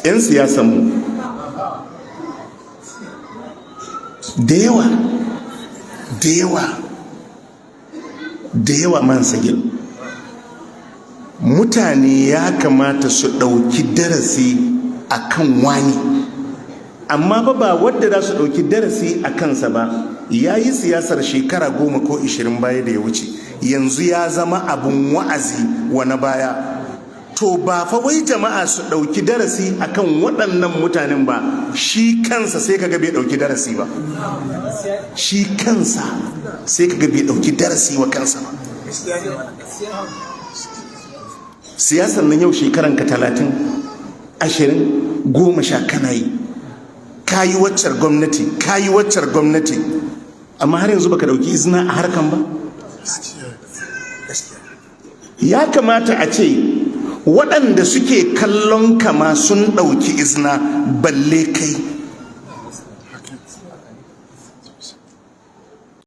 'Yan siyasanmu da yawa, da yawa, da yawa, man sagil, mutane ya kamata su ɗauki darasi a kan wani, amma ba wadda za su ɗauki darasi a kansa ba ya yi siyasar shekara 10 ko 20 baya da ya wuce, yanzu ya zama abun wa'azi wa na baya. To, ba fa wai jama'a su ɗauki darasi akan waɗannan mutanen ba, shi kansa sai kaga bai ɗauki darasi ba. Shi kansa sai kaga bai ɗauki darasi wa kansa ba. Siyasar nan, yau shekaranka 30, 20, 10 kana yi, ka yi waccar gwamnati, ka yi waccar gwamnati, amma har yanzu baka ɗauki izina a harkan ba. Ya kamata a ce waɗanda suke kallon kama sun ɗauki izina, balle kai.